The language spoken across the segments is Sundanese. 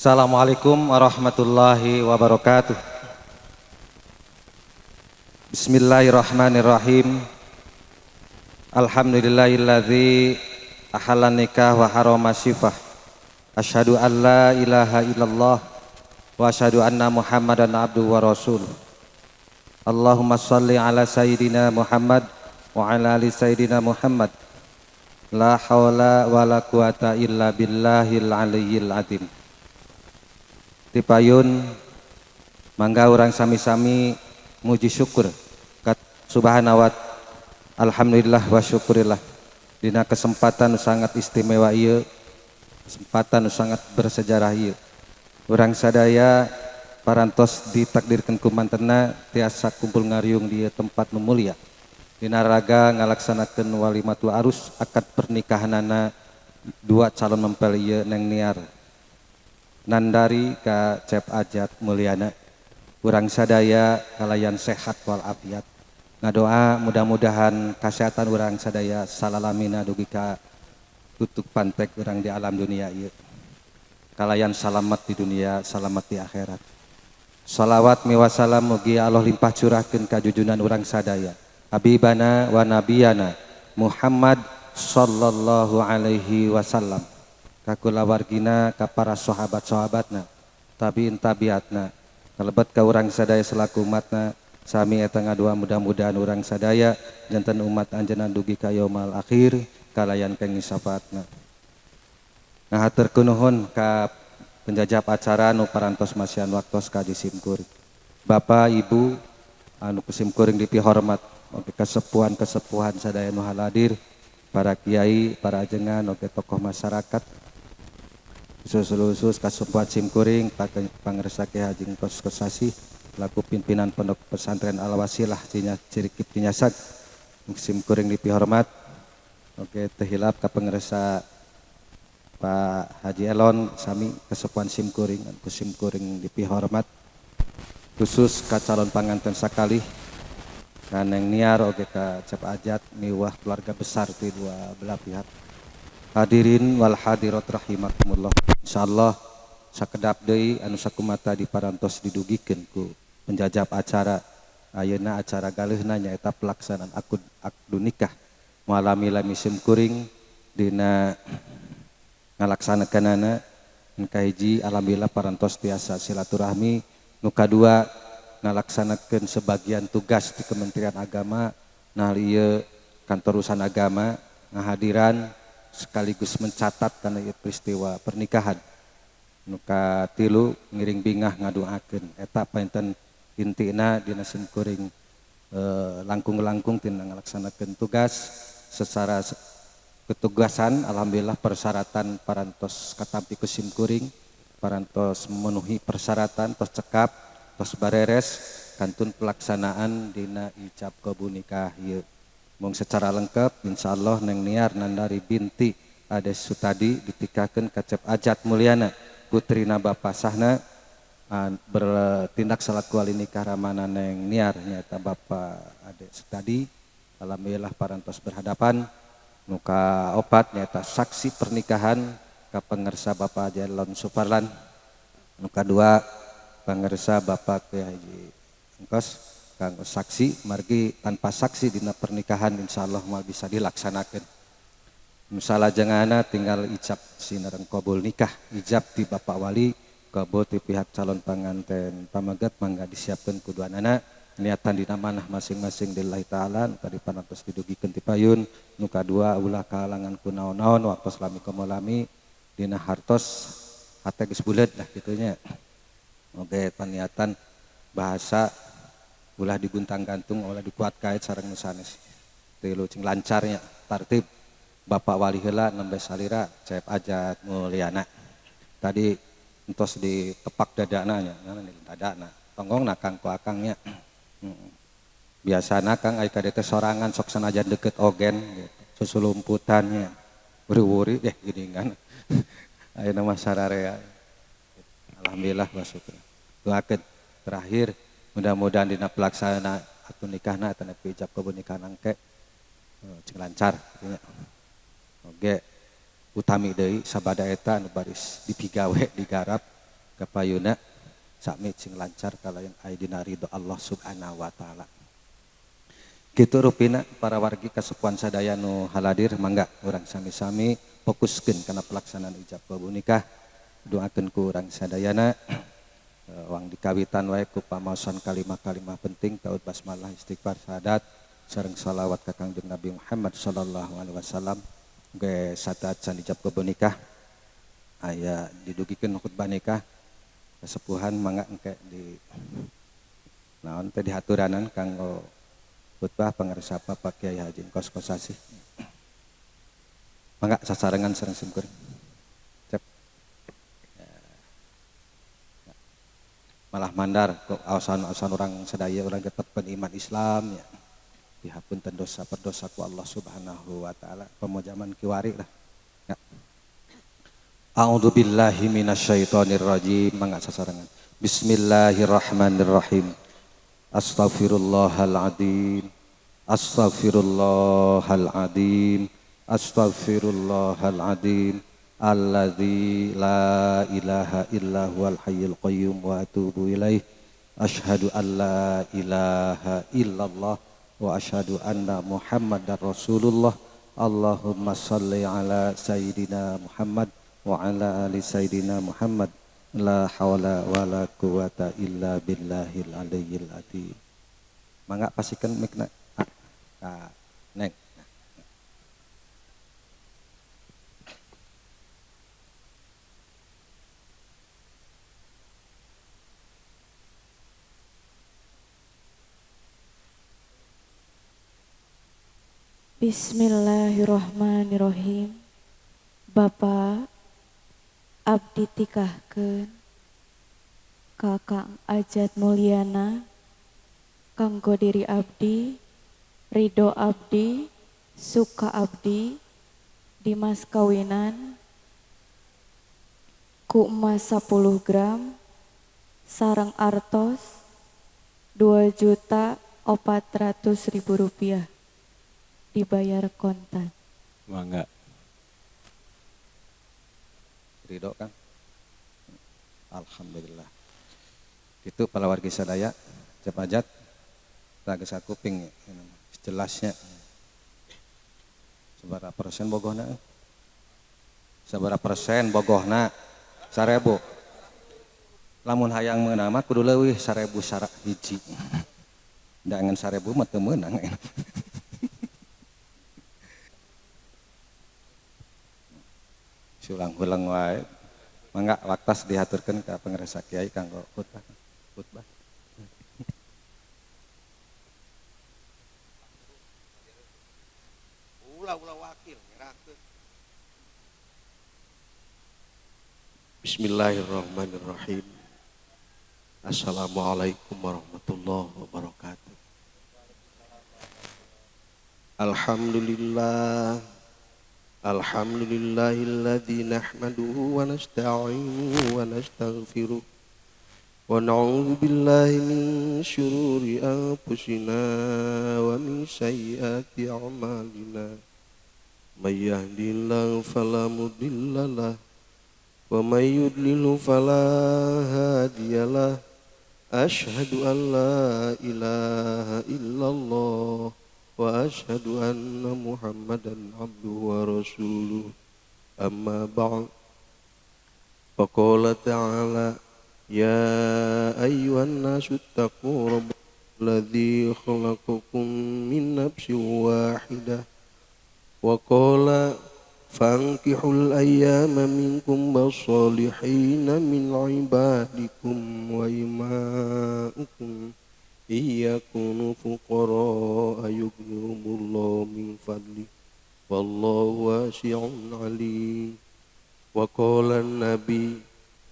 Assalamualaikum warahmatullahi wabarakatuh. Bismillahirrahmanirrahim. Alhamdulillahilladzi ahalla nikah wa harama sifah. Asyhadu an la ilaha illallah wa asyhadu anna Muhammadan abduhu wa rasuluh. Allahumma shalli ala sayyidina Muhammad wa ala ali sayyidina Muhammad. La haula wa la quwata illa billahil aliyyil azim. Tipayun mangga urang sami-sami muji syukur ka subhanahu wa alhamdulillah wa syukurillah dina kesempatan sangat istimewa ieu, kesempatan sangat bersejarah ieu. Urang sadaya parantos ditakdirkeun ku mantena tiasa kumpul ngariung di tempat nu mulia dina raga ngalaksanakeun walimatul arus akad pernikahanana dua calon mempelai ieu, Neng Niar Nandari ka Cep Ajat Mulyana. Urang sadaya kalayan sehat walafiat, ngadoa mudah-mudahan kesehatan urang sadaya salalamina dugi ka tutup pantek urang di alam dunia ieu, kalayan salamat di dunia, salamat di akhirat. Salawat miwah salam mugi Allah limpah curahkeun ka jujunan urang sadaya, habibana wa nabiyana Muhammad sallallahu alaihi wasallam, ka kulawargina, ka para sahabat-sahabatna, tabiin tabiatna, kalebet ka urang sadaya selaku umatna. Sami eta ngadua mudah-mudahan urang sadaya janten umat anjeunna dugi ka yaumal akhir kalayan kenging syafaatna. Nah, hatur nuhun ka penjajap acara nu parantos masihan waktos ka disimkuring. Bapak, Ibu anu kusimkuring dipihormat, oge kasepuhan-kesepuhan sadaya nu haladir, para kiai, para ajengan, oge tokoh masyarakat, khusus-khusus kasepuhan simkuring, pangersa Ki Haji Engkos Kosasih laku pimpinan Pondok Pesantren Al Wasilah Cirikip Cinyasag, simkuring dipihormat. Oke, teu hilap ka pangersa Pak Haji Elon, sami kesepuhan simkuring, ku simkuring dipihormat, khusus ka calon panganten sakalih, ka Neng Niar oge ka Cep Ajat miwah keluarga besar di dua belah pihak. Hadirin wal hadirat rahimakumullah. Insyaallah sakedap deui anu sakumata diparantos didugikeun ku penjajap acara, ayeuna acara galeuhna nyaeta pelaksanaan akad nikah. Malami lami simkuring dina ngalaksanakeunana. Nu kahiji, alhamdulillah parantos tiasa silaturahmi. Nu kadua, ngalaksanakeun sebagian tugas di Kementerian Agama, nah ieu kantor urusan agama ngahadiran sekaligus mencatat karena ieu peristiwa pernikahan. Nu katilu, ngiring bingah ngadoakeun. Eta panten intina dina simkuring langkung-langkung tina ngalaksanakeun tugas secara ketugasan. Alhamdulillah persyaratan parantos katampi ku simkuring, parantos memenuhi persyaratan, tos cekap, tos bareres, kantun pelaksanaan dina ijab kabul nikah ieu. Mung secara lengkap, insyaallah Neng Niar Nandari binti Ade Sutadi ditikakeun ka Cep Ajat Mulyana putrina Bapak Sahna, bertindak selaku wali nikah ramana Neng Niar nyaeta Bapak Ade Sutadi. Alhamdulillah parantos berhadapan. Nu kaopat nyaeta saksi pernikahan ka pangersa Bapak Jalon Suparlan, nu kadua pangersa Bapak Kiai Haji Engkos kanggo saksi, margi tanpa saksi dina pernikahan insyaallah moal bisa dilaksanakeun. Misalnya tinggal ijab sinareng kabul nikah, ijab di Bapak Wali, kabul di pihak calon panganten pameget. Mangga disiapkeun ku duanana niatan dina manah masing-masing lillahi ta'ala. Nu tadi parantos didugikeun ti payun. Nu kadua, ulah kahalangan ku naon-naon, waktos lami komo lami dina hartos hate geus buleud lah kitu nya. Oge paniatan bahasa ulah diguntang-gantung, ulah dikuat kait sareng nu sanes. Tilu, cing lancarnya tartib. Bapak Wali heula, nembe salira Cep Ajat Mulyana. Tadi entos ditepak dadana nya, dadana tonggongna kang ku akangnya. Biasana kang ai kade teh sorangan sok sanajan deket ogen gitu. Susulumputannya wuri-wuri deh gini kan. Ayeuna mah sararea. Alhamdulillah wa syukur. Doakeun terakhir mudah-mudahan dina pelaksana atau nikahna atau ijab kabul nikah nangke cing lancar gitu nya. Oge utami deui sabada eta anu baris dipigawe digarap. Kapayuna sami sing lancar kalayan aidina ridho Allah Subhanahu wa taala. Kitu rupina para wargi kasepuhan sadaya nu haladir mangga urang sami-sami fokuskeun kana pelaksanaan ijab kabul nikah. Doakeun ku urang sadayana wang dikawitan wae ku pamaosan kalimah-kalimah penting taud basmalah istighfar syahadat sareng salawat ka Kangjeng Nabi Muhammad sallallahu alaihi wasallam ge sateuacan ijab kabul nikah aya didugikeun khutbah nikah kasepuhan mangga engke di naon teh dihaturanan kanggo khutbah pangarsa Pak Kiai Haji Engkos Kosasih. Mangga sasarengan sareng simkuring. Cep. Malah mandar kok awasan-awasan orang sadaya orang tetepkeun iman Islam ya. Dihapunten dosa perdosa ku Allah Subhanahu wa taala komo zaman kiwari lah. Ya. A'udzubillahi minasyaitonir rajim mangga sasarengan. Bismillahirrahmanirrahim. Astaghfirullahaladzim, astaghfirullahaladzim, astaghfirullahaladzim, alladzi la ilaha illa huwal hayyul qayyum wa atubu ilaih. Asyhadu an la ilaha illallah wa asyhadu anna Muhammadar Rasulullah. Allahumma salli ala Sayyidina Muhammad wa ala ali Sayyidina Muhammad. La hawla wa la quwata illa billahil aliyyil azim. Mangga pasikeun mikna. Ah, neng. Bismillahirrahmanirrahim. Bapak abdi tikahkeun ka Kang Ajat Mulyana kanggo diri abdi, ridho abdi, suka abdi, dimas kawinan ku emas 10 gram sareng artos 2.400.000 rupiah dibayar kontan. Mangga. Ridho kan? Alhamdulillah. Itu para wargi sadaya, Cep Ajat, ragesa kuping jelasnya. Sabaraha persen bogohna? Sabaraha persen bogohna? 1000. Lamun hayang meunang mah kudu leuwih 1000 sarak hiji. Da ngan 1000 mah teu meunang. Sulang-hulang wae. Mangga waktas dihaturkeun ka pangarsa kiai kanggo khutbah. Khutbah. Ulah-ulah wakil nyerahkeun. Bismillahirrahmanirrahim. Assalamualaikum warahmatullahi wabarakatuh. Alhamdulillah. Alhamdulillahilladzi nahmaduhu wa nasta'inuhu wa nastaghfiruh wa na'udzu billahi min syururi anfusina wa min sayyiati a'malina. May yahdihillahu fala mudilla lahu wa may yudlilhu fala hadiyalah. Asyhadu an la ilaha illallah wa asyhadu anna Muhammadan abduhu wa rasuluh. Amma ba'd. Faqala ta'ala ya ayyuhan nasu ittaqu rabbakum alladzi khalaqakum min nafsin wahidah wa qala fankihul ayyama minkum wassalihina min ibadikum wa ima'ukum iyakunu fuqara yughnihumullahu min fadli wallahu wasi'un alim. Wa qala an-nabi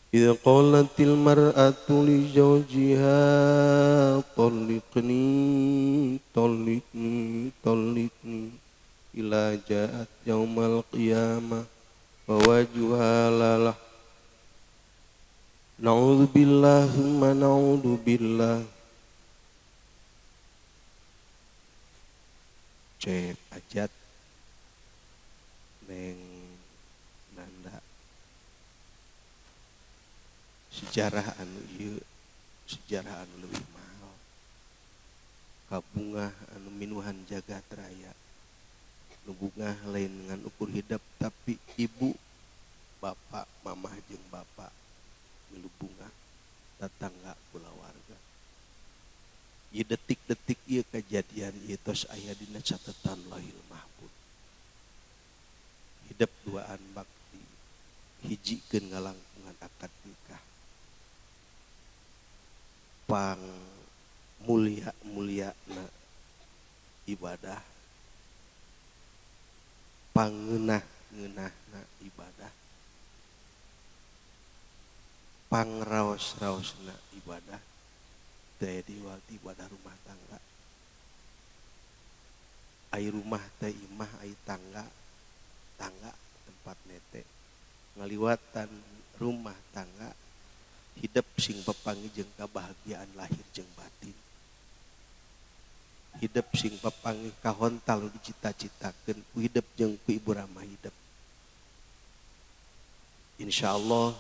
idza qalatil mar'atu li zawjiha talliqni talliqni talliqni ila ja'at yaumal qiyamah wa wajhuha lalah. Na'udzu billahi thumma na'udzu billah. Cep Ajat Neng Nanda. Sejarah anu ieu sejarah anu leuwih mahal. Kabungah anu minuhan jagat raya. Nu bungah lain ngan ukur hidup tapi ibu bapak mamah jeung bapak milu bungah tetangga kulawarga. Ieu detik-detik ieu kejadian ieu tos aya dina catatan Lauhil Mahfuz. Hidup duaan bakti hijikeun ngalangkungan akad nikah. Pang mulia-muliana ibadah, pangeunah-ngeunahna ibadah, pangraos-raosna ibadah, daya diwalti ibadah rumah tangga. Ai rumah teh imah, ai tangga, tangga tempat nete. Ngaliwatan rumah tangga hidup sing papanggih jeung kabahagiaan lahir jeung batin. Hidup sing papanggih kahontal nu dicita-citakeun ku hidup jeung ku ibu ramah hidup. Insyaallah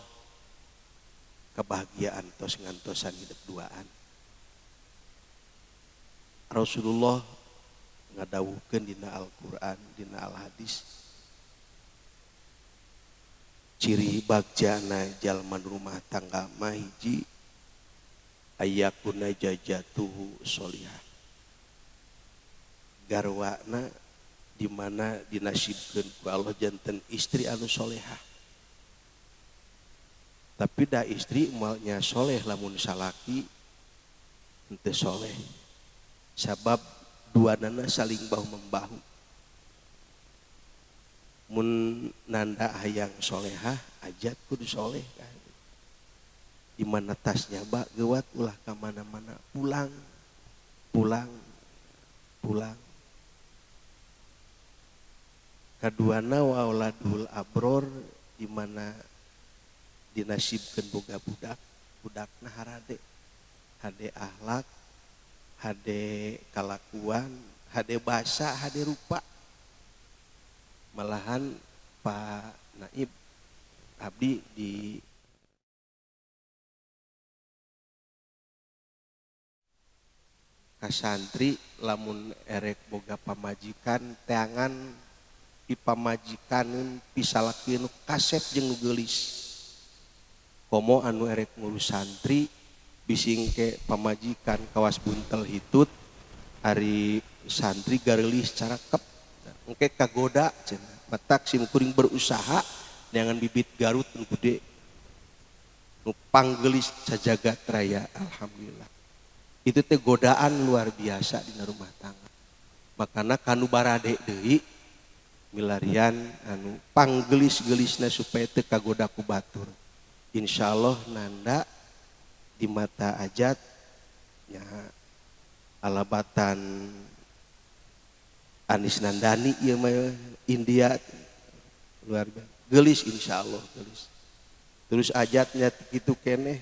kebahagiaan tos ngantosan hidup duaan. Rasulullah ngadawuhkeun dina Al-Qur'an, dina Al-Hadis, ciri bagjana jalma rumah tangga mah hiji ayakuna jajatuhu sholihah. Garwana di mana dinasibkeun ku Allah janten istri anu solehah. Tapi da istri moalnya soleh lamun salaki henteu soleh. Sabab duanana saling bahu membahu. Mun nanda hayang solehah ajat kudu soleh kan. Di mana tasnya bak gewat ulah ka mana-mana, pulang pulang pulang. Kaduana wa auladul abror di mana dinasibkeun boga budak, budakna harade. Hade akhlak, hade kalakuan, hade basa, hade rupa. Malahan Pak Naib abdi di kasantri lamun erek boga pamajikan teangan pipamajikaneun pisalakieun kasep jeung nu geulis. Komo anu erek ngurus santri bisingke pamajikan kawas buntel hitut ari santri gareulis carakep engke kagoda cenah matak sim kuring berusaha neangan bibit Garut nu gede nu panggelis sajagat raya. Alhamdulillah itu teh godaan luar biasa dina rumah tangga. Makana kanu barade deui milarian anu panggelis-gelisna supaya teu kagoda ku batur. Insyaallah nanda di mata ajat nya alabatan Anis Nandani ieu mah India luar biasa gelis, insyaallah gelis. Terus ajatnya kitu keneh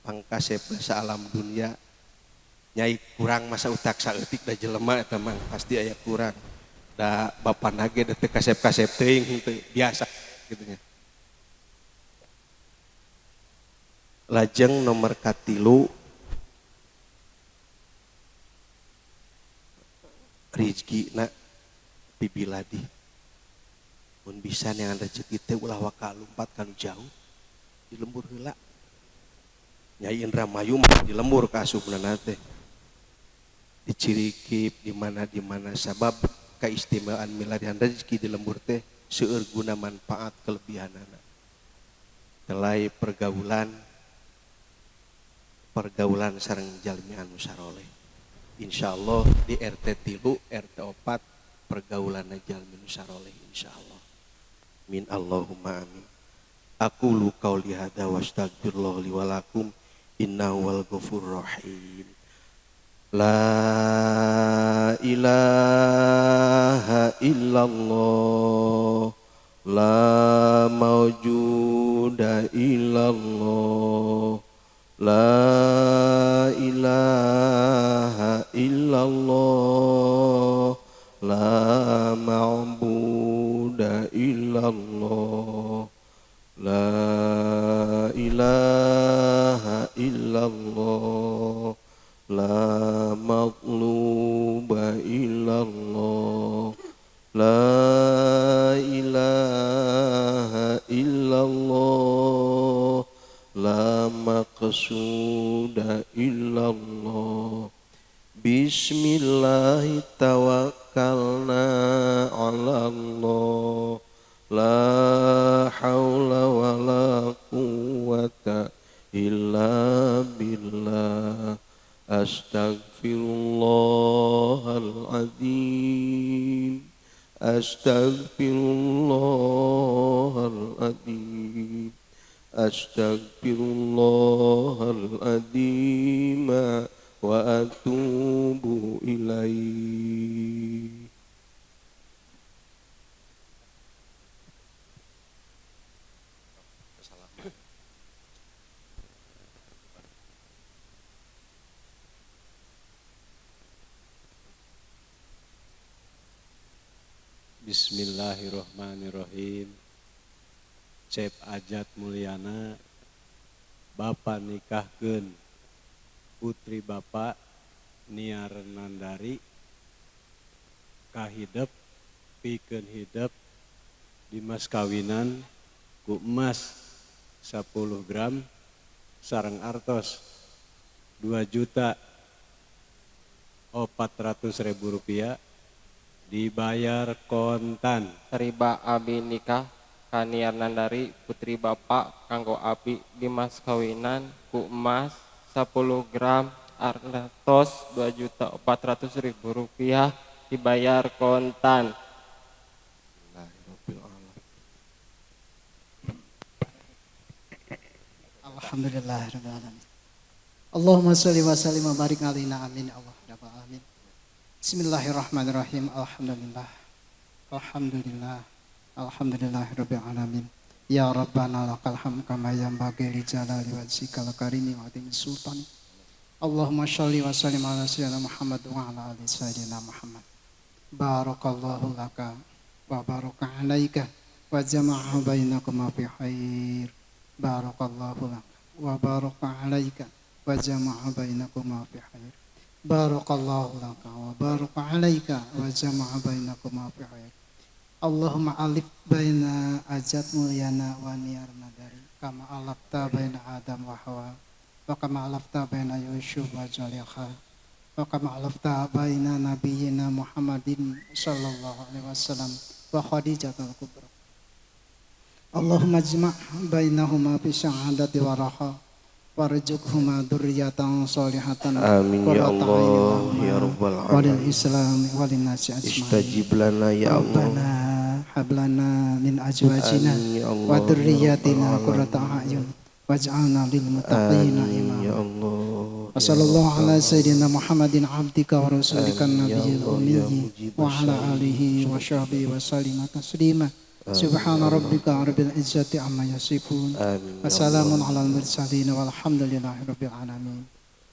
pangkasep bahasa alam dunia nyai kurang masa utak saeutik da jelema eta mah pasti aya kurang. Da bapana ge da teu kasep-kasep teuing henteu biasa kitu nya. Lajeng nomor katilu rizkina pibiladi. Mun bisa neangan rezeki teh ulah waka lumpat kanu jauh di lembur heula. Nyai Indramayu mah di lembur kaasupna teh. Dicirikip di mana sabab keistimewaan milarian rezeki di lembur teh seueur guna manfaat kelebihanana. Telai pergaulan sareng jalmi anu saroleh. Insyaallah di RT 3, RT 4 pergaulan jalmi nu saroleh insyaallah. Min Allahumma amin. Aku lu qauli hadza wa astaghfirullah li wa lakum innahu wal ghafurur rahim. La ilaha illallah, la maujuda illallah, la ilaha illallah, la ma'buda illallah, la ilaha illallah la maqluba illallah la ilaha illallah la maqsuda illallah. Bismillah tawakkalna ala Allah la hawla wa la quwwata illa billah. Astaghfirullahal azim, astaghfirullahal azim, astaghfirullahal azim wa atubu ilaih. Bismillahirrahmanirrahim. Cep Ajat Mulyana, Bapak nikahkeun putri Bapak Niar Nandari kahidep pikeun hidep di mas kawinan ku emas 10 gram sareng artos 2.400.000 rupiah dibayar kontan. Riba abi nikah ka Niar Nandari putri Bapak kanggo abi di mas kawinan ku emas 10 gram artos 2.400.000 rupiah dibayar kontan. Alhamdulillahirabbil alamin. Allahumma sholli wa sallim wa barik alaina amin ya Allah rabbal alamin. Bismillahirrahmanirrahim. Alhamdulillah. Alhamdulillah. Alhamdulillahirabbil alamin. Ya Rabbana lakal hamd kama yanbaghi li jalali wajhikal karimi wa azimi sultani. Allahumma sholli wa sallim ala sayyidina Muhammad wa ala ali sayyidina Muhammad. Barakallahu laka wa baraka alaika wa jama'a bainakuma fi khair. Barakallahu laka wa baraka alaika wa jama'a bainakuma fi khair. Barakallahu laka wa baraka alaika wa jama'a bainakuma fi khair. Allahumma alif baina Ajat Mulyana wa Niar Nandari kama alafta baina Adam wa Hawa wa kama alafta baina Yusuf wa Zulaikha wa kama alafta baina nabiyyina Muhammadin sallallahu alaihi wasallam wa Khadijatul Kubra. Allahumma jma' bainahuma fi sa'adati wa raha warzuqhuma dzurriyyatan sholihatan. Amin ya Allah ya rabbal alamin. Walil islam walin nasi ajmain. Istajib lana ya Allah. Rabbana hab lana min azwajina wa dzurriyyatina qurrata a'yun waj'alna lil muttaqina imama. Ya Allah. Wa sallallahu ala sayyidina Muhammadin abdika wa rasulika nabiyil ummi wa ala alihi wa sahbihi wa sallima taslima. Subhana rabbika rabbil izzati amma yasifun. Wassalamun alal mursalin walhamdulillahi rabbil alamin.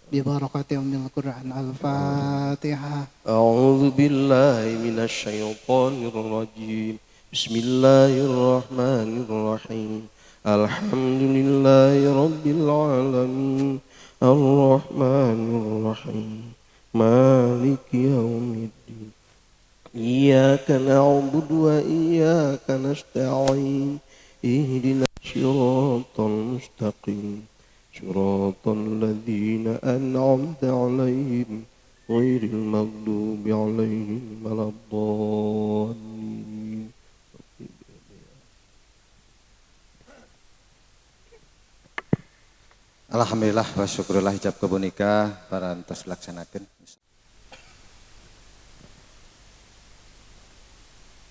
Bi barakati ummil Qur'an. Al-Fatihah. A'udzu billahi minasy syaithanir rajim. Bismillahirrahmanirrahim. Alhamdulillahi rabbil alamin. Arrahmanir rahim. Maliki yaumiddin. Iyyaka na'budu wa iyyaka nasta'in. Ihdinas siratal mustaqim. Siratal ladzina an'amta 'alaihim ghairil maghdubi 'alaihim waladdallin. Alhamdulillah wa syukurillah ijab kabul nikah parantos dilaksanakeun.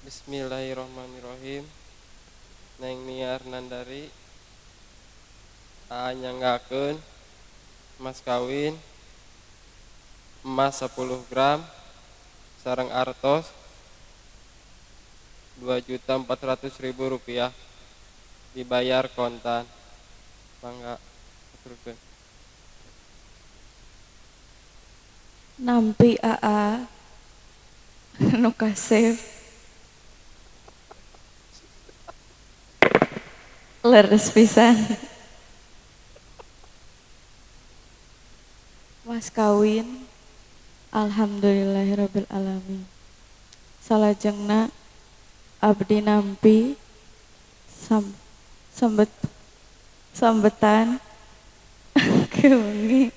Bismillahirrahmanirrahim. Neng Niar Nandari nyanggakeun mas kawin emas 10 gram sareng artos 2.400.000 rupiah dibayar kontan. Mangga aturkeun. Nampi AA nu kasep leres pisan. Mas kawin alhamdulillahirabbil alamin. Salajengna abdi nampi sambet sambetan kewengi.